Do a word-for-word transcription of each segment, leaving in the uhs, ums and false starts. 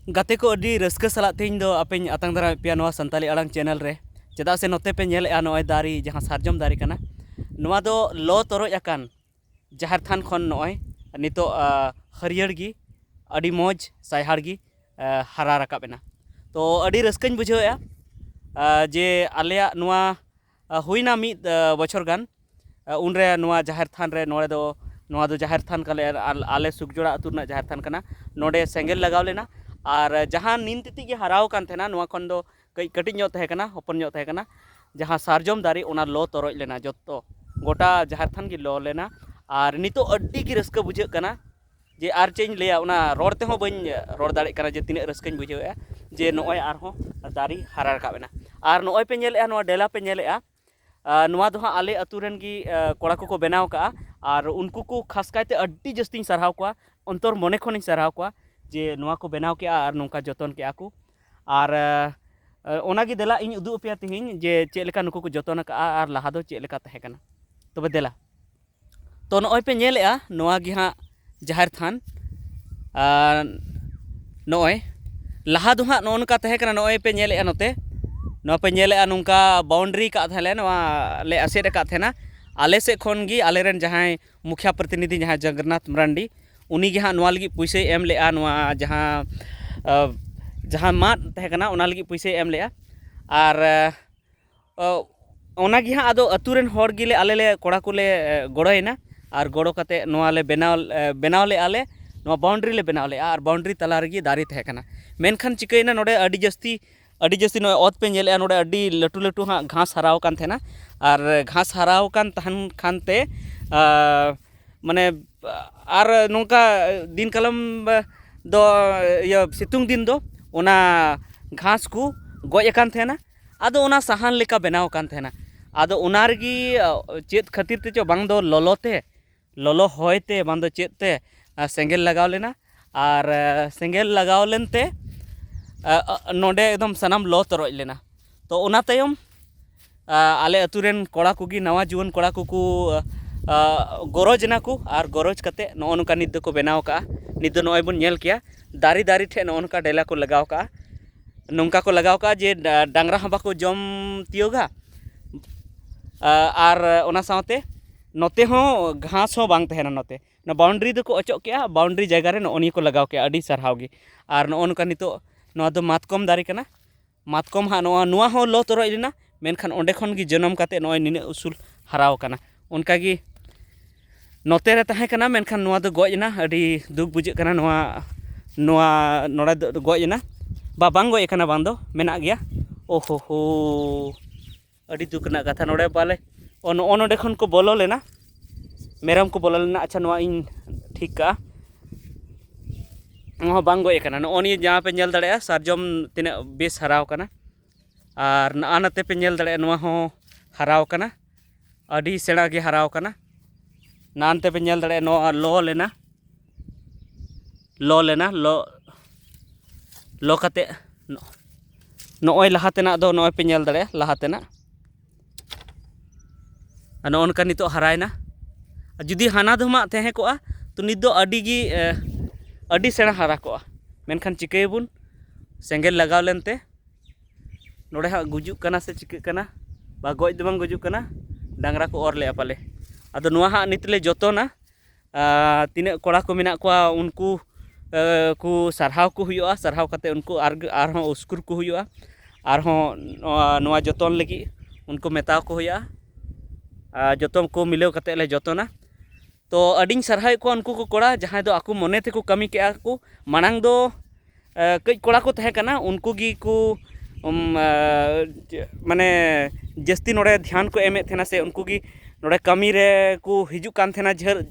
ᱜᱟᱛᱮ ᱠᱚ, ᱟᱹᱰᱤ ᱨᱟᱹᱥᱠᱟᱹ ᱥᱟᱞᱟᱜ ᱛᱮᱦᱮᱧ ᱫᱚ ᱟᱯᱮᱧ ᱟᱛᱟᱝ ᱫᱟᱨᱟᱢᱮᱫ ᱯᱮᱭᱟ ᱱᱚᱣᱟ ᱥᱟᱱᱛᱟᱞᱤ ᱟᱲᱟᱝ ᱪᱮᱱᱮᱞ ᱨᱮ᱾ ᱪᱮᱫᱟᱜ ᱥᱮ ᱱᱚᱛᱮ ᱯᱮ ᱧᱮᱞᱮᱫᱼᱟ, ᱱᱚᱜᱼᱚᱭ ᱫᱟᱨᱮ, ᱡᱟᱦᱟᱸ ᱥᱟᱨᱡᱚᱢ ᱫᱟᱨᱮ ᱠᱟᱱᱟ, ᱱᱚᱣᱟ ᱫᱚ ᱞᱚ ᱛᱚᱨᱚᱡ ᱟᱠᱟᱱ ᱡᱟᱦᱮᱨ ᱛᱷᱟᱱ ᱠᱷᱚᱱ ᱱᱚᱜᱼᱚᱭ ᱱᱤᱛᱚᱜ, ᱟ, ᱦᱟᱹᱨᱭᱟᱹᱲ ᱜᱮ, ᱟᱹᱰᱤ ᱢᱚᱡᱽ ᱥᱟᱭᱦᱟᱲ ᱜᱮ, ᱟ, ᱦᱟᱨᱟ ᱨᱟᱠᱟᱵ ᱮᱱᱟ᱾ ᱛᱚ ᱟᱹᱰᱤ ᱨᱟᱹᱥᱠᱟᱹᱧ ᱵᱩᱡᱷᱟᱹᱣᱮᱫᱼᱟ, ᱟ, ᱡᱮ ᱟᱞᱮᱭᱟᱜ ᱱᱚᱣᱟ, ᱟ, ᱦᱩᱭᱱᱟ ᱢᱤᱫ, ᱟ, ᱵᱚᱪᱷᱚᱨ ᱜᱟᱱ᱾ ᱟ, ᱩᱱᱨᱮ ᱱᱚᱣᱟ ᱡᱟᱦᱮᱨ ᱛᱷᱟᱱ ᱨᱮ, ᱱᱚᱰᱮ ᱫᱚ, ᱱᱚᱣᱟ ᱫᱚ ᱡᱟᱦᱮᱨ ᱛᱷᱟᱱ ᱠᱟᱞᱮ, ᱟᱞ-, ᱟᱞᱮ ᱥᱩᱠᱡᱚᱲᱟ ᱟᱹᱛᱩ ᱨᱮᱱᱟᱜ ᱡᱟᱦᱮᱨ ᱛᱷᱟᱱ ᱠᱟᱱᱟ᱾ ᱱᱚᱰᱮ ᱥᱮᱸᱜᱮᱞ ᱞᱟᱜᱟᱣ ᱞᱮᱱᱟ ᱟᱨ ᱡᱟᱦᱟᱸ ᱱᱤᱱ ᱛᱤᱛᱤᱡ ᱜᱮ ᱦᱟᱨᱟᱣ ᱟᱠᱟᱱ ᱛᱟᱦᱮᱱᱟ, ᱱᱚᱣᱟ ᱠᱷᱚᱱ ᱫᱚ ᱠᱟᱹᱡ ᱠᱟᱹᱴᱤᱡ ᱧᱚᱜ ᱛᱟᱦᱮᱸ ᱠᱟᱱᱟ, ᱦᱚᱯᱚᱱ ᱧᱚᱜ ᱛᱟᱦᱮᱸ ᱠᱟᱱᱟ, ᱡᱟᱦᱟᱸ ᱥᱟᱨᱡᱚᱢ ᱫᱟᱨᱮ, ᱚᱱᱟ ᱞᱚ ᱛᱚᱨᱚᱡ ᱞᱮᱱᱟ, ᱡᱚᱛᱚ ᱜᱚᱴᱟ ᱡᱟᱦᱮᱨ ᱛᱷᱟᱱ ᱜᱮ ᱞᱚ ᱞᱮᱱᱟ᱾ ᱟᱨ ᱱᱤᱛᱚᱜ ᱟᱹᱰᱤ ᱜᱮ ᱨᱟᱹᱥᱠᱟᱹ ᱵᱩᱡᱷᱟᱹᱜ ᱠᱟᱱᱟ, ᱡᱮ ᱟᱨ ᱪᱮᱫ ᱤᱧ ᱞᱟᱹᱭᱟ, ᱚᱱᱟ ᱨᱚᱲ ᱛᱮᱦᱚᱸ ᱵᱟᱹᱧ ᱨᱚᱲ ᱫᱟᱲᱮᱭᱟᱜ ᱠᱟᱱᱟ, ᱡᱮ ᱛᱤᱱᱟᱹᱜ ᱨᱟᱹᱥᱠᱟᱹᱧ ᱵᱩᱡᱷᱟᱹᱣᱮᱫᱼᱟ ᱡᱮ ᱱᱚᱜᱼᱚᱭ ᱟᱨᱦᱚᱸ ᱫᱟᱨᱮ ᱦᱟᱨᱟ ᱨᱟᱠᱟᱵ ᱮᱱᱟ᱾ ᱟᱨ ᱱᱚᱜᱼᱚᱭ ᱯᱮ ᱧᱮᱞᱮᱫᱼᱟ, ᱱᱚᱣᱟ ᱰᱮᱞᱟ ᱯᱮ ᱧᱮᱞᱮᱫᱼᱟ, ᱟᱨ ᱱᱚᱣᱟ ᱫᱚ ᱦᱟᱸᱜ ᱟᱞᱮ ᱟᱹᱛᱩ ᱨᱮᱱ ᱜᱮ, ᱟ, ᱠᱚᱲᱟ ᱠᱚᱠᱚ ᱵᱮᱱᱟᱣ ᱠᱟᱜᱼᱟ᱾ ᱟᱨ ᱩᱱᱠᱩ ᱠᱚ ᱠᱷᱟᱥ ᱠᱟᱭᱛᱮ ᱟᱹᱰᱤ ᱡᱟᱹᱥᱛᱤᱧ ᱥᱟᱨᱦᱟᱣ ᱠᱚᱣᱟ, ᱚᱱᱛᱚᱨ ᱢᱚᱱᱮ ᱠᱷᱚᱱᱤᱧ ᱥᱟᱨᱦᱟᱣ ᱠᱚᱣᱟ ᱡᱮ ᱱᱚᱣᱟ ᱠᱚ ᱵᱮᱱᱟᱣ ᱠᱮᱜᱼᱟ ᱟᱨ ᱱᱚᱝᱠᱟ ᱡᱚᱛᱚᱱ ᱠᱮᱜᱼᱟ ᱠᱚ᱾ ᱟᱨ, ᱟ, ᱚᱱᱟᱜᱮ ᱫᱮᱞᱟ ᱤᱧ ᱩᱫᱩᱜ ᱟᱯᱮᱭᱟ ᱛᱮᱦᱮᱧ ᱡᱮ ᱪᱮᱫ ᱞᱮᱠᱟ ᱱᱩᱠᱩ ᱠᱚ ᱡᱚᱛᱚᱱ ᱟᱠᱟᱜᱼᱟ ᱟᱨ ᱞᱟᱦᱟ ᱫᱚ ᱪᱮᱫ ᱞᱮᱠᱟ ᱛᱟᱦᱮᱸ ᱠᱟᱱᱟ᱾ ᱛᱚᱵᱮ ᱫᱮᱞᱟ᱾ ᱛᱚ ᱱᱚᱜᱼᱚᱭ ᱯᱮ ᱧᱮᱞᱮᱜᱼᱟ, ᱱᱚᱣᱟ ᱜᱮ ᱦᱟᱸᱜ ᱡᱟᱦᱮᱨ ᱛᱷᱟᱱ᱾ ᱟᱨ ᱱᱚᱜᱼᱚᱭ ᱞᱟᱦᱟ ᱫᱚ ᱦᱟᱸᱜ ᱱᱚᱜᱼᱚ ᱱᱚᱝᱠᱟ ᱛᱟᱦᱮᱸ ᱠᱟᱱᱟ᱾ ᱱᱚᱜᱼᱚᱭ ᱯᱮ ᱧᱮᱞᱮᱜᱼᱟ ᱱᱚᱛᱮ, ᱱᱚᱣᱟ ᱯᱮ ᱧᱮᱞᱮᱜᱼᱟ, ᱱᱚᱝᱠᱟ ᱵᱟᱣᱩᱱᱰᱟᱨᱤ ᱠᱟᱜ ᱛᱟᱦᱮᱸ ᱞᱮ, ᱱᱚᱣᱟ ᱞᱮ ᱮᱥᱮᱫ ᱟᱠᱟᱫ ᱛᱟᱦᱮᱱᱟ᱾ ᱟᱞᱮ ᱥᱮᱫ ᱠᱷᱚᱱ ᱜᱮ, ᱟᱞᱮ ᱨᱮᱱ ᱡᱟᱦᱟᱸᱭ ᱢᱩᱠᱷᱤᱭᱟ ᱯᱨᱚᱛᱤᱱᱤᱫᱷᱤ, ᱡᱟᱦᱟᱸᱭ ᱡᱚᱜᱚᱱᱱᱟᱛᱷ ᱢᱟᱨᱟᱱᱰᱤ, ᱩᱱᱤ ᱜᱮ ᱦᱟᱸᱜ ᱱᱚᱣᱟ ᱞᱟᱹᱜᱤᱫ ᱯᱩᱭᱥᱟᱹᱭ ᱮᱢ ᱞᱮᱜᱼᱟ, ᱱᱚᱣᱟ ᱡᱟᱦᱟᱸ, ᱟ, ᱡᱟᱦᱟᱸ ᱢᱟᱫ ᱛᱟᱦᱮᱸ ᱠᱟᱱᱟ, ᱚᱱᱟ ᱞᱟᱹᱜᱤᱫ ᱯᱩᱭᱥᱟᱹᱭ ᱮᱢ ᱞᱮᱜᱼᱟ᱾ ᱟᱨ, ᱟ, ᱚ, ᱚᱱᱟ ᱜᱮ ᱦᱟᱸᱜ ᱟᱫᱚ ᱟᱹᱛᱩ ᱨᱮᱱ ᱦᱚᱲ ᱜᱮᱞᱮ, ᱟᱞᱮ ᱞᱮ, ᱠᱚᱲᱟ ᱠᱚᱞᱮ, ᱮ, ᱜᱚᱲᱚᱭᱮᱱᱟ᱾ ᱟᱨ ᱜᱚᱲᱚ ᱠᱟᱛᱮ ᱱᱚᱣᱟ ᱞᱮ ᱵᱮᱱᱟᱣ, ᱮ, ᱵᱮᱱᱟᱣ ᱞᱮᱜᱼᱟ ᱞᱮ, ᱱᱚᱣᱟ ᱵᱟᱣᱩᱱᱰᱟᱨᱤ ᱞᱮ ᱵᱮᱱᱟᱣ ᱞᱮᱜᱼᱟ᱾ ᱟᱨ ᱵᱟᱣᱩᱱᱰᱟᱨᱤ ᱛᱟᱞᱟ ᱨᱮᱜᱮ ᱫᱟᱨᱮ ᱛᱟᱦᱮᱸ ᱠᱟᱱᱟ᱾ ᱢᱮᱱᱠᱷᱟᱱ ᱪᱤᱠᱟᱹᱭᱮᱱᱟ, ᱱᱚᱰᱮ ᱟᱹᱰᱤ ᱡᱟᱹᱥᱛᱤ, ᱟᱹᱰᱤ ᱡᱟᱹᱥᱛᱤ ᱱᱚᱜᱼᱚᱭ ᱚᱛ ᱯᱮ ᱧᱮᱞᱮᱜᱼᱟ, ᱱᱚᱰᱮ ᱟᱹᱰᱤ ᱞᱟᱹᱴᱩ ᱞᱟᱹᱴᱩ ᱦᱟᱸᱜ ᱜᱷᱟᱥ ᱦᱟᱨᱟᱣ ᱟᱠᱟᱱ ᱛᱟᱦᱮᱱᱟ᱾ ᱟᱨ ᱜᱷᱟᱥ ᱦᱟᱨᱟᱣ ᱟᱠᱟᱱ ᱛᱟᱦᱮᱱ ᱠᱷᱟᱱ ᱛᱮ, ᱟ, ᱢᱟᱱᱮ, ᱟᱨ ᱱᱚᱝᱠᱟ ᱫᱤᱱ ᱠᱟᱞᱚᱢ ᱫᱚ, ᱤᱭᱟᱹ, ᱥᱤᱛᱩᱝ ᱫᱤᱱ ᱫᱚ ᱚᱱᱟ ᱜᱷᱟᱥ ᱠᱚ ᱜᱚᱡ ᱟᱠᱟᱱ ᱛᱟᱦᱮᱱᱟ᱾ ᱟᱫᱚ ᱚᱱᱟ ᱥᱟᱦᱟᱱ ᱞᱮᱠᱟ ᱵᱮᱱᱟᱣ ᱟᱠᱟᱱ ᱛᱟᱦᱮᱱᱟ᱾ ᱟᱫᱚ ᱚᱱᱟ ᱨᱮᱜᱮ, ᱟ, ᱪᱮᱫ ᱠᱷᱟᱹᱛᱤᱨ ᱛᱮᱪᱚ, ᱵᱟᱝ ᱫᱚ ᱞᱚᱞᱚ ᱛᱮ, ᱞᱚᱞᱚ ᱦᱚᱭ ᱛᱮ, ᱵᱟᱝ ᱫᱚ ᱪᱮᱫ ᱛᱮ, ᱟ, ᱥᱮᱸᱜᱮᱞ ᱞᱟᱜᱟᱣ ᱞᱮᱱᱟ᱾ ᱟᱨ, ᱟ, ᱥᱮᱸᱜᱮᱞ ᱞᱟᱜᱟᱣ ᱞᱮᱱᱛᱮ, ᱟ, ᱟ, ᱱᱚᱰᱮ ᱮᱠᱫᱚᱢ ᱥᱟᱱᱟᱢ ᱞᱚ ᱛᱚᱨᱚᱡ ᱞᱮᱱᱟ᱾ ᱛᱚ ᱚᱱᱟ ᱛᱟᱭᱚᱢ, ᱟ, ᱟᱞᱮ ᱟᱹᱛᱩ ᱨᱮᱱ ᱠᱚᱲᱟ ᱠᱚᱜᱮ, ᱱᱟᱣᱟ ᱡᱩᱣᱟᱹᱱ ᱠᱚᱲᱟ ᱠᱚᱠᱚ, ᱟ, ᱜᱚᱨᱚᱡᱽ ᱮᱱᱟ ᱠᱚ᱾ ᱟᱨ ᱜᱚᱨᱚᱡᱽ ᱠᱟᱛᱮ ᱱᱚᱜᱼᱚ ᱱᱚᱝᱠᱟ ᱱᱤᱛ ᱫᱚᱠᱚ ᱵᱮᱱᱟᱣ ᱠᱟᱜᱼᱟ᱾ ᱱᱤᱛ ᱫᱚ ᱱᱚᱜᱼᱚᱭ ᱵᱚᱱ ᱧᱮᱞ ᱠᱮᱭᱟ, ᱫᱟᱨᱮ ᱫᱟᱨᱮ ᱴᱷᱮᱱ ᱱᱚᱜᱼᱚ ᱱᱚᱝᱠᱟ ᱰᱮᱞᱟ ᱠᱚ ᱞᱟᱜᱟᱣ ᱠᱟᱜᱼᱟ᱾ ᱱᱚᱝᱠᱟ ᱠᱚ ᱞᱟᱜᱟᱣ ᱠᱟᱜᱼᱟ ᱡᱮ ᱰᱟ- ᱰᱟᱝᱨᱟ ᱦᱚᱸ ᱵᱟᱠᱚ ᱡᱚᱢ ᱛᱤᱭᱳᱜᱟ᱾ ᱟ- ᱟᱨ ᱚᱱᱟ ᱥᱟᱶᱛᱮ ᱱᱚᱛᱮ ᱦᱚᱸ ᱜᱷᱟᱥ ᱦᱚᱸ ᱵᱟᱝ ᱛᱟᱦᱮᱱᱟ᱾ ᱱᱚᱛᱮ ᱚᱱᱟ ᱵᱟᱣᱩᱱᱰᱨᱤ ᱫᱚᱠᱚ ᱚᱪᱚᱜ ᱠᱮᱜᱼᱟ, ᱵᱟᱣᱩᱱᱰᱨᱤ ᱡᱟᱭᱜᱟ ᱨᱮ ᱱᱚᱜᱼᱚ ᱱᱤᱭᱟᱹ ᱠᱚ ᱞᱟᱜᱟᱣ ᱠᱮᱜᱼᱟ᱾ ᱟᱹᱰᱤ ᱥᱟᱨᱦᱟᱣ ᱜᱮ᱾ ᱟᱨ ᱱᱚᱜᱼᱚ ᱱᱚᱝᱠᱟ ᱱᱤᱛᱚᱜ ᱱᱚᱣᱟ ᱫᱚ ᱢᱟᱛᱠᱚᱢ ᱫᱟᱨᱮ ᱠᱟᱱᱟ᱾ ᱢᱟᱛᱠᱚᱢ ᱦᱟᱸᱜ ᱱᱚᱣᱟ, ᱱᱚᱣᱟ ᱦᱚᱸ ᱞᱚ ᱛᱚᱨᱚᱡ ᱞᱮᱱᱟ, ᱢᱮᱱᱠᱷᱟᱱ ᱚᱸᱰᱮ ᱠᱷᱚᱱ ᱜᱮ ᱡᱚᱱᱚᱢ ᱠᱟᱛᱮ ᱱᱚᱜᱼᱚᱭ ᱱᱤᱱᱟᱹᱜ ᱩᱥᱩᱞ ᱦᱟᱨᱟᱣ ᱠᱟᱱᱟ᱾ ᱚᱱᱠᱟ ᱜᱮ ᱱᱚᱛᱮ ᱨᱮ ᱛᱟᱦᱮᱸ ᱠᱟᱱᱟ, ᱢᱮᱱᱠᱷᱟᱱ ᱱᱚᱣᱟ ᱫᱚ ᱜᱚᱡ ᱮᱱᱟ᱾ ᱟᱹᱰᱤ ᱫᱩᱠ ᱵᱩᱡᱷᱟᱹᱜ ᱠᱟᱱᱟ᱾ ᱱᱚᱣᱟ, ᱱᱚᱣᱟ ᱱᱚᱰᱮ ᱫᱚ ᱜᱚᱡ ᱮᱱᱟ, ᱵᱟ ᱵᱟᱝ ᱜᱚᱡ ᱟᱠᱟᱱᱟ, ᱵᱟᱝ ᱫᱚ ᱢᱮᱱᱟᱜ ᱜᱮᱭᱟ᱾ ᱳᱦᱳ ᱦᱳ, ᱟᱹᱰᱤ ᱫᱩᱠ ᱨᱮᱱᱟᱜ ᱠᱟᱛᱷᱟ᱾ ᱱᱚᱰᱮ ᱯᱟᱞᱮ, ᱚ, ᱱᱚᱜᱼᱚ ᱱᱚᱰᱮ ᱠᱷᱚᱱ ᱠᱚ ᱵᱚᱞᱚ ᱞᱮᱱᱟ, ᱢᱮᱨᱚᱢ ᱠᱚ ᱵᱚᱞᱚ ᱞᱮᱱᱟ᱾ ᱟᱪᱪᱷᱟ, ᱱᱚᱣᱟ ᱤᱧ ᱴᱷᱤᱠ ᱠᱟᱜᱼᱟ, ᱱᱚᱣᱟ ᱦᱚᱸ ᱵᱟᱝ ᱜᱚᱡ ᱟᱠᱟᱱᱟ᱾ ᱱᱚᱜᱼᱚ ᱱᱤᱭᱟᱹ ᱡᱟᱦᱟᱸ ᱯᱮ ᱧᱮᱞ ᱫᱟᱲᱮᱭᱟᱜᱼᱟ, ᱥᱟᱨᱡᱚᱢ ᱛᱤᱱᱟᱹᱜ ᱵᱮᱥ ᱦᱟᱨᱟᱣ ᱠᱟᱱᱟ, ᱟᱨ ᱱᱚᱜᱼᱚ ᱱᱚᱛᱮ ᱯᱮ ᱧᱮᱞ ᱫᱟᱲᱮᱭᱟᱜᱼᱟ, ᱱᱚᱣᱟ ᱦᱚᱸ ᱦᱟᱨᱟᱣ ᱠᱟᱱᱟ, ᱟᱹᱰᱤ ᱥᱮᱬᱟ ᱜᱮ ᱦᱟᱨᱟᱣ ᱠᱟᱱᱟ᱾ ᱱᱟᱱᱛᱮ ᱯᱮ ᱧᱮᱞ ᱫᱟᱲᱮᱭᱟᱜᱼᱟ, ᱱᱚᱣᱟ ᱞᱚ ᱞᱮᱱᱟ, ᱞᱚ ᱞᱮᱱᱟ, ᱞᱚ, ᱞᱚ ᱠᱟᱛᱮ ᱱᱚᱜᱼᱚᱭ ᱞᱟᱦᱟ ᱛᱮᱱᱟᱜ ᱫᱚ ᱱᱚᱜᱼᱚᱭ ᱯᱮ ᱧᱮᱞ ᱫᱟᱲᱮᱭᱟᱜᱼᱟ, ᱞᱟᱦᱟ ᱛᱮᱱᱟᱜ᱾ ᱟᱨ ᱱᱚᱜᱼᱚ ᱱᱚᱝᱠᱟ ᱱᱤᱛᱚᱜ ᱦᱟᱨᱟᱭᱮᱱᱟ᱾ ᱟᱨ ᱡᱩᱫᱤ ᱦᱟᱱᱟ ᱫᱷᱚᱢᱟᱜ ᱛᱟᱦᱮᱸ ᱠᱚᱜᱼᱟ, ᱛᱚ ᱱᱤᱛ ᱫᱚ ᱟᱹᱰᱤ ᱜᱮ, ᱮ, ᱟᱹᱰᱤ ᱥᱮᱬᱟ ᱦᱟᱨᱟ ᱠᱚᱜᱼᱟ᱾ ᱢᱮᱱᱠᱷᱟᱱ ᱪᱤᱠᱟᱹᱭᱟᱵᱚᱱ, ᱥᱮᱸᱜᱮᱞ ᱞᱟᱜᱟᱣ ᱞᱮᱱᱛᱮ ᱱᱚᱰᱮ ᱦᱟᱸᱜ ᱜᱩᱡᱩᱜ ᱠᱟᱱᱟ ᱥᱮ ᱪᱤᱠᱟᱹᱜ ᱠᱟᱱᱟ, ᱵᱟ ᱜᱚᱡ ᱫᱚ ᱵᱟᱝ ᱜᱩᱡᱩᱜ ᱠᱟᱱᱟ, ᱰᱟᱝᱨᱟ ᱠᱚ ᱚᱨ ᱞᱮᱫᱼᱟ ᱯᱟᱞᱮ᱾ ᱟᱫᱚ ᱱᱚᱣᱟ ᱦᱟᱸᱜ ᱱᱤᱛ ᱞᱮ ᱡᱚᱛᱚᱱᱟ᱾ ᱟᱨ ᱛᱤᱱᱟᱹᱜ ᱠᱚᱲᱟ ᱠᱚ ᱢᱮᱱᱟᱜ ᱠᱚᱣᱟ, ᱩᱱᱠᱩ, ᱮ, ᱠᱚ ᱥᱟᱨᱦᱟᱣ ᱠᱚ ᱦᱩᱭᱩᱜᱼᱟ᱾ ᱥᱟᱨᱦᱟᱣ ᱠᱟᱛᱮ ᱩᱱᱠᱩ ᱟᱨ, ᱟᱨᱦᱚᱸ ᱩᱥᱠᱩᱨ ᱠᱚ ᱦᱩᱭᱩᱜᱼᱟ, ᱟᱨᱦᱚᱸ ᱱᱚᱣᱟ, ᱱᱚᱣᱟ ᱡᱚᱛᱚᱱ ᱞᱟᱹᱜᱤᱫ ᱩᱱᱠᱩ ᱢᱮᱛᱟᱣ ᱠᱚ ᱦᱩᱭᱩᱜᱼᱟ᱾ ᱟᱨ ᱡᱚᱛᱚ ᱠᱚ ᱢᱤᱞᱟᱹᱣ ᱠᱟᱛᱮ ᱞᱮ ᱡᱚᱛᱚᱱᱟ᱾ ᱛᱚ ᱟᱹᱰᱤᱧ ᱥᱟᱨᱦᱟᱣᱮᱫ ᱠᱚᱣᱟ ᱩᱱᱠᱩ ᱠᱚ ᱠᱚᱲᱟ, ᱡᱟᱦᱟᱸᱭ ᱫᱚ ᱟᱠᱚ ᱢᱚᱱᱮ ᱛᱮᱠᱚ ᱠᱟᱹᱢᱤ ᱠᱮᱜᱼᱟ ᱠᱚ᱾ ᱢᱟᱲᱟᱝ ᱫᱚ, ᱮ, ᱠᱟᱹᱡ ᱠᱚᱲᱟ ᱠᱚ ᱛᱟᱦᱮᱸ ᱠᱟᱱᱟ, ᱩᱱᱠᱩ ᱜᱮ ᱠᱚ, ᱩᱢ, ᱮ, ᱡᱮ, ᱢᱟᱱᱮ ᱡᱟᱹᱥᱛᱤ ᱱᱚᱰᱮ ᱫᱷᱮᱭᱟᱱ ᱠᱚ ᱮᱢᱮᱫ ᱛᱟᱦᱮᱱᱟ, ᱥᱮ ᱩᱱᱠᱩ ᱜᱮ ᱱᱚᱰᱮ ᱠᱟᱹᱢᱤ ᱨᱮ ᱠᱚ ᱦᱤᱡᱩᱜ ᱠᱟᱱ ᱛᱟᱦᱮᱱᱟ ᱡᱷᱟᱹᱞ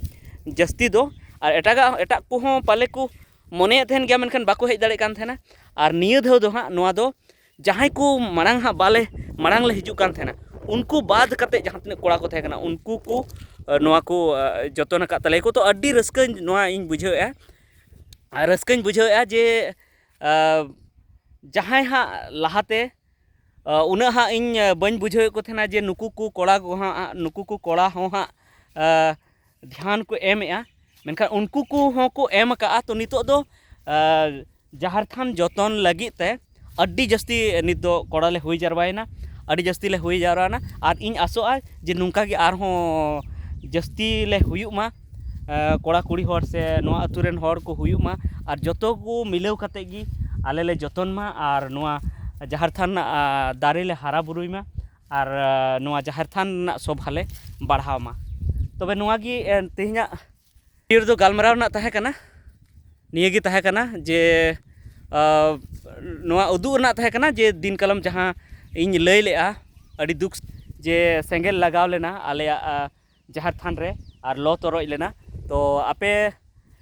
ᱡᱟᱹᱥᱛᱤ ᱫᱚ᱾ ᱟᱨ ᱮᱴᱟᱜᱟᱜ, ᱮᱴᱟᱜ ᱠᱚᱦᱚᱸ ᱯᱟᱞᱮ ᱠᱚ ᱢᱚᱱᱮᱭᱮᱫ ᱛᱟᱦᱮᱱ ᱜᱮᱭᱟ, ᱢᱮᱱᱠᱷᱟᱱ ᱵᱟᱠᱚ ᱦᱮᱡ ᱫᱟᱲᱮᱭᱟᱜ ᱠᱟᱱ ᱛᱟᱦᱮᱱᱟ᱾ ᱟᱨ ᱱᱤᱭᱟᱹ ᱫᱷᱟᱣ ᱫᱚ ᱦᱟᱸᱜ ᱱᱚᱣᱟ ᱫᱚ ᱡᱟᱦᱟᱸᱭ ᱠᱚ ᱢᱟᱲᱟᱝ ᱦᱟᱸᱜ ᱵᱟᱞᱮ, ᱢᱟᱲᱟᱝ ᱞᱮ ᱦᱤᱡᱩᱜ ᱠᱟᱱ ᱛᱟᱦᱮᱱᱟ, ᱩᱱᱠᱩ ᱵᱟᱫ ᱠᱟᱛᱮ ᱡᱟᱦᱟᱸ ᱛᱤᱱᱟᱹᱜ ᱠᱚᱲᱟ ᱠᱚ ᱛᱟᱦᱮᱸ ᱠᱟᱱᱟ, ᱩᱱᱠᱩ ᱠᱚ, ᱮ, ᱱᱚᱣᱟ ᱠᱚ, ᱮ, ᱡᱚᱛᱚᱱ ᱟᱠᱟᱫ ᱛᱟᱞᱮᱭᱟ ᱠᱚ᱾ ᱛᱚ ᱟᱹᱰᱤ ᱨᱟᱹᱥᱠᱟᱹ ᱱᱚᱣᱟ ᱤᱧ ᱵᱩᱡᱷᱟᱹᱣᱮᱫᱼᱟ᱾ ᱟᱨ ᱨᱟᱹᱥᱠᱟᱹᱧ ᱵᱩᱡᱷᱟᱹᱣᱮᱫᱼᱟ ᱡᱮ, ᱮ, ᱡᱟᱦᱟᱸᱭ ᱦᱟᱸᱜ ᱞᱟᱦᱟᱛᱮ, ᱮ, ᱩᱱᱟᱹᱜ ᱦᱟᱸᱜ ᱤᱧ, ᱮ, ᱵᱟᱹᱧ ᱵᱩᱡᱷᱟᱹᱣᱮᱫ ᱠᱚ ᱛᱟᱦᱮᱱᱟ ᱡᱮ ᱱᱩᱠᱩ ᱠᱚ ᱠᱚᱲᱟ ᱠᱚ ᱦᱟᱸᱜ, ᱱᱩᱠᱩ ᱠᱚ ᱠᱚᱲᱟ ᱦᱚᱸ ᱦᱟᱸᱜ, ᱮ, ᱫᱷᱮᱭᱟᱱ ᱠᱚ ᱮᱢᱮᱫᱼᱟ, ᱢᱮᱱᱠᱷᱟᱱ ᱩᱱᱠᱩ ᱠᱚᱦᱚᱸ ᱠᱚ ᱮᱢ ᱟᱠᱟᱫᱼᱟ᱾ ᱛᱚ ᱱᱤᱛᱚᱜ ᱫᱚ ᱟᱨ ᱡᱟᱦᱮᱨ ᱛᱷᱟᱱ ᱡᱚᱛᱚᱱ ᱞᱟᱹᱜᱤᱫ ᱛᱮ ᱟᱹᱰᱤ ᱡᱟᱹᱥᱛᱤ ᱱᱤᱛ ᱫᱚ ᱠᱚᱲᱟ ᱞᱮ ᱦᱩᱭ ᱡᱟᱨᱣᱟᱭᱮᱱᱟ, ᱟᱹᱰᱤ ᱡᱟᱹᱥᱛᱤ ᱞᱮ ᱦᱩᱭ ᱡᱟᱣᱨᱟᱭᱮᱱᱟ᱾ ᱟᱨ ᱤᱧ ᱟᱥᱚᱜᱼᱟ ᱡᱮ ᱱᱚᱝᱠᱟ ᱜᱮ ᱟᱨᱦᱚᱸ ᱡᱟᱹᱥᱛᱤ ᱞᱮ ᱦᱩᱭᱩᱜ ᱢᱟ, ᱮ, ᱠᱚᱲᱟ ᱠᱩᱲᱤ ᱦᱚᱲ ᱥᱮ ᱱᱚᱣᱟ ᱟᱹᱛᱩ ᱨᱮᱱ ᱦᱚᱲ ᱠᱚ ᱦᱩᱭᱩᱜ ᱢᱟ, ᱟᱨ ᱡᱚᱛᱚ ᱠᱚ ᱢᱤᱞᱟᱹᱣ ᱠᱟᱛᱮ ᱜᱮ ᱟᱞᱮ ᱞᱮ ᱡᱚᱛᱚᱱ ᱢᱟ, ᱟᱨ ᱱᱚᱣᱟ ᱡᱟᱦᱮᱨ ᱛᱷᱟᱱ ᱨᱮᱱᱟᱜ, ᱟ, ᱫᱟᱨᱮ ᱞᱮ ᱦᱟᱨᱟ ᱵᱩᱨᱩᱭ ᱢᱟ, ᱟᱨ, ᱟ, ᱱᱚᱣᱟ ᱡᱟᱦᱮᱨ ᱛᱷᱟᱱ ᱨᱮᱱᱟᱜ ᱥᱳᱵᱷᱟ ᱞᱮ ᱵᱟᱲᱦᱟᱣ ᱢᱟ᱾ ᱛᱚᱵᱮ ᱱᱚᱣᱟ ᱜᱮ, ᱮ, ᱛᱮᱦᱮᱧᱟᱜ video ᱨᱮᱫᱚ ᱜᱟᱞᱢᱟᱨᱟᱣ ᱨᱮᱱᱟᱜ ᱛᱟᱦᱮᱸ ᱠᱟᱱᱟ, ᱱᱤᱭᱟᱹ ᱜᱮ ᱛᱟᱦᱮᱸ ᱠᱟᱱᱟ ᱡᱮ, ᱟ, ᱱᱚᱣᱟ ᱩᱫᱩᱜ ᱨᱮᱱᱟᱜ ᱛᱟᱦᱮᱸ ᱠᱟᱱᱟ ᱡᱮ ᱫᱤᱱ ᱠᱟᱞᱚᱢ ᱡᱟᱦᱟᱸ ᱤᱧ ᱞᱟᱹᱭ ᱞᱮᱜᱼᱟ, ᱟᱹᱰᱤ ᱫᱩᱠ ᱡᱮ ᱥᱮᱸᱜᱮᱞ ᱞᱟᱜᱟᱣ ᱞᱮᱱᱟ ᱟᱞᱮᱭᱟᱜ, ᱟ, ᱡᱟᱦᱮᱨ ᱛᱷᱟᱱ ᱨᱮ ᱟᱨ ᱞᱚ ᱛᱚᱨᱚᱡ ᱞᱮᱱᱟ᱾ ᱛᱚ ᱟᱯᱮ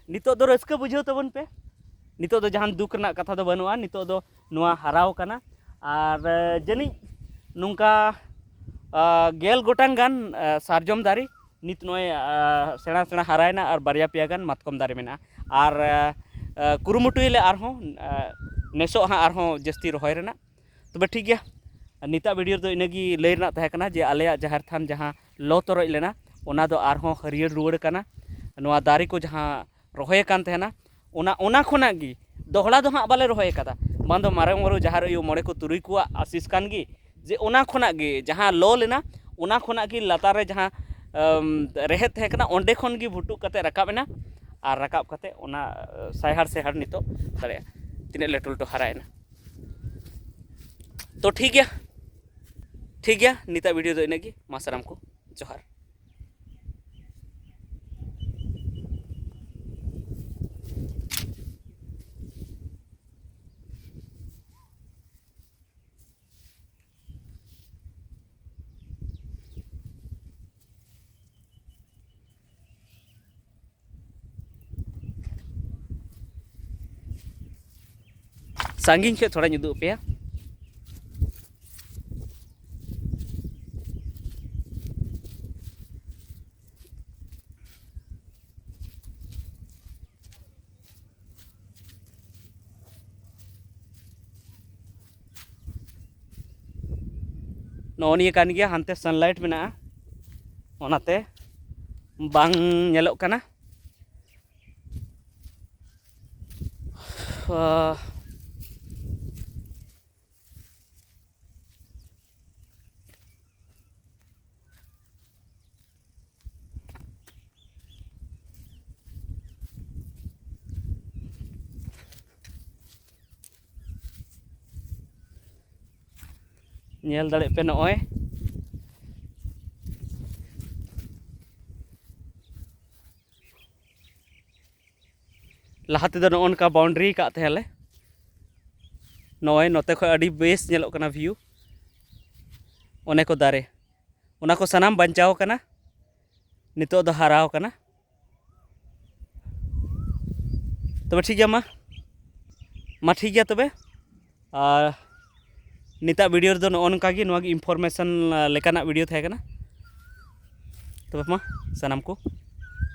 ᱱᱤᱛᱚᱜ ᱫᱚ ᱨᱟᱹᱥᱠᱟᱹ ᱵᱩᱡᱷᱟᱹᱣ ᱛᱟᱵᱚᱱ ᱯᱮ, ᱱᱤᱛᱚᱜ ᱫᱚ ᱡᱟᱦᱟᱱ ᱫᱩᱠ ᱨᱮᱱᱟᱜ ᱠᱟᱛᱷᱟ ᱫᱚ ᱵᱟᱹᱱᱩᱜᱼᱟ, ᱱᱤᱛᱚᱜ ᱫᱚ ᱱᱚᱣᱟ ᱦᱟᱨᱟᱣ ᱠᱟᱱᱟ᱾ ᱟᱨ, ᱮ, ᱡᱟᱹᱱᱤᱡ ᱱᱚᱝᱠᱟ, ᱟ, ᱜᱮᱞ ᱜᱚᱴᱟᱝ ᱜᱟᱱ, ᱟ, ᱥᱟᱨᱡᱚᱢ ᱫᱟᱨᱮ ᱱᱤᱛ ᱱᱚᱜᱼᱚᱭ, ᱟ, ᱥᱮᱬᱟ ᱥᱮᱬᱟ ᱦᱟᱨᱟᱭᱮᱱᱟ ᱟᱨ ᱵᱟᱨᱭᱟ ᱯᱮᱭᱟ ᱜᱟᱱ ᱢᱟᱛᱠᱚᱢ ᱫᱟᱨᱮ ᱢᱮᱱᱟᱜᱼᱟ᱾ ᱟᱨ, ᱟ, ᱟ, ᱠᱩᱨᱩᱢᱩᱴᱩᱭᱟᱞᱮ ᱟᱨᱦᱚᱸ, ᱟ, ᱱᱮᱥᱚᱜ ᱦᱟᱸᱜ ᱟᱨᱦᱚᱸ ᱡᱟᱹᱥᱛᱤ ᱨᱚᱦᱚᱭ ᱨᱮᱱᱟᱜ᱾ ᱛᱚᱵᱮ ᱴᱷᱤᱠ ᱜᱮᱭᱟ, ᱱᱤᱛᱟᱜ video ᱨᱮᱫᱚ ᱤᱱᱟᱹᱜᱮ ᱞᱟᱹᱭ ᱨᱮᱱᱟᱜ ᱛᱟᱦᱮᱸ ᱠᱟᱱᱟ ᱡᱮ ᱟᱞᱮᱭᱟᱜ ᱡᱟᱦᱮᱨ ᱛᱷᱟᱱ ᱡᱟᱦᱟᱸ ᱞᱚ ᱛᱚᱨᱚᱡ ᱞᱮᱱᱟ, ᱚᱱᱟ ᱫᱚ ᱟᱨᱦᱚᱸ ᱦᱟᱹᱨᱭᱟᱹᱲ ᱨᱩᱣᱟᱹᱲ ᱠᱟᱱᱟ᱾ ᱱᱚᱣᱟ ᱫᱟᱨᱮ ᱠᱚ ᱡᱟᱦᱟᱸ ᱨᱚᱦᱚᱭ ᱟᱠᱟᱱ ᱛᱟᱦᱮᱱᱟ, ᱚᱱᱟ, ᱚᱱᱟ ᱠᱷᱚᱱᱟᱜ ᱜᱮ, ᱫᱚᱦᱲᱟ ᱫᱚ ᱦᱟᱸᱜ ᱵᱟᱞᱮ ᱨᱚᱦᱚᱭ ᱟᱠᱟᱫᱟ, ᱵᱟᱝ ᱫᱚ ᱢᱟᱨᱟᱝ ᱵᱩᱨᱩ, ᱡᱟᱦᱮᱨ ᱟᱭᱳ, ᱢᱚᱬᱮ ᱠᱚ ᱛᱩᱨᱩᱭ ᱠᱚᱣᱟᱜ ᱟᱥᱤᱥ ᱠᱟᱱ ᱜᱮ, ᱡᱮ ᱚᱱᱟ ᱠᱷᱚᱱᱟᱜ ᱜᱮ ᱡᱟᱦᱟᱸ ᱞᱚ ᱞᱮᱱᱟ, ᱚᱱᱟ ᱠᱷᱚᱱᱟᱜ ᱜᱮ ᱞᱟᱛᱟᱨ ᱨᱮ ᱡᱟᱦᱟᱸ, ᱟᱢ, ᱨᱮᱦᱮᱫ ᱛᱟᱦᱮᱸ ᱠᱟᱱᱟ, ᱚᱸᱰᱮ ᱠᱷᱚᱱ ᱜᱮ ᱵᱷᱩᱴᱩᱜ ᱠᱟᱛᱮ ᱨᱟᱠᱟᱵ ᱮᱱᱟ᱾ ᱟᱨ ᱨᱟᱠᱟᱵ ᱠᱟᱛᱮ ᱚᱱᱟ, ᱟ, ᱥᱟᱭᱦᱟᱲ ᱥᱟᱭᱦᱟᱲ ᱱᱤᱛᱚᱜ ᱫᱟᱲᱮᱭᱟᱜᱼᱟ, ᱛᱤᱱᱟᱹᱜ ᱞᱟᱹᱴᱩ ᱞᱟᱹᱴᱩ ᱦᱟᱨᱟᱭᱮᱱᱟ᱾ ᱛᱚ ᱴᱷᱤᱠ ᱜᱮᱭᱟ, ᱴᱷᱤᱠ ᱜᱮᱭᱟ, ᱱᱤᱛᱟᱜ video ᱫᱚ ᱤᱱᱟᱹᱜ ᱜᱮ᱾ ᱢᱟ ᱥᱟᱱᱟᱢ ᱠᱚ ᱡᱚᱦᱟᱨ᱾ ᱥᱟᱺᱜᱤᱧ ᱠᱷᱚᱱ ᱛᱷᱚᱲᱟᱧ ᱩᱫᱩᱜ ᱟᱯᱮᱭᱟ᱾ ᱱᱚᱜᱼᱚ ᱱᱤᱭᱟᱹ ᱠᱟᱱ ᱜᱮᱭᱟ, ᱦᱟᱱᱛᱮ sunlight ᱢᱮᱱᱟᱜᱼᱟ, ᱚᱱᱟᱛᱮ ᱵᱟᱝ ᱧᱮᱞᱚᱜ ᱠᱟᱱᱟ᱾ ᱯᱟ- ᱧᱮᱞ ᱫᱟᱲᱮᱭᱟᱜ ᱯᱮ, ᱱᱚᱜᱼᱚᱭ ᱞᱟᱦᱟ ᱛᱮᱫᱚ ᱱᱚᱜᱼᱚ ᱱᱚᱝᱠᱟ ᱵᱟᱣᱩᱱᱰᱟᱨᱤ ᱠᱟᱜ ᱛᱟᱦᱮᱸᱞᱮ᱾ ᱱᱚᱜᱼᱚᱭ ᱱᱚᱛᱮ ᱠᱷᱚᱱ ᱟᱹᱰᱤ ᱵᱮᱥ ᱧᱮᱞᱚᱜ ᱠᱟᱱᱟ ᱵᱷᱤᱭᱩ᱾ ᱚᱱᱮ ᱠᱚ ᱫᱟᱨᱮ, ᱚᱱᱟ ᱠᱚ ᱥᱟᱱᱟᱢ ᱵᱟᱧᱪᱟᱣ ᱟᱠᱟᱱᱟ, ᱱᱤᱛᱚᱜ ᱫᱚ ᱦᱟᱨᱟᱣ ᱟᱠᱟᱱᱟ᱾ ᱛᱚᱵᱮ ᱴᱷᱤᱠ ᱜᱮᱭᱟ, ᱢᱟ ᱢᱟ ᱴᱷᱤᱠ ᱜᱮᱭᱟ ᱛᱚᱵᱮ᱾ ᱟᱨ ᱱᱤᱛᱟᱜ ᱵᱷᱤᱰᱤᱭᱳ ᱨᱮᱫᱚ ᱱᱚᱜᱼᱚ ᱱᱚᱝᱠᱟ ᱜᱮ, ᱱᱚᱣᱟ ᱜᱮ ᱤᱱᱯᱷᱚᱨᱢᱮᱥᱚᱱ ᱞᱮᱠᱟᱱᱟᱜ ᱵᱷᱤᱰᱤᱭᱳ ᱛᱟᱦᱮᱸ ᱠᱟᱱᱟ᱾ ᱛᱚᱵᱮ ᱢᱟ ᱥᱟᱱᱟᱢ ᱠᱚ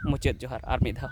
ᱢᱩᱪᱟᱹᱫ ᱡᱚᱦᱟᱨ ᱟᱨ ᱢᱤᱫ ᱫᱷᱟᱣ᱾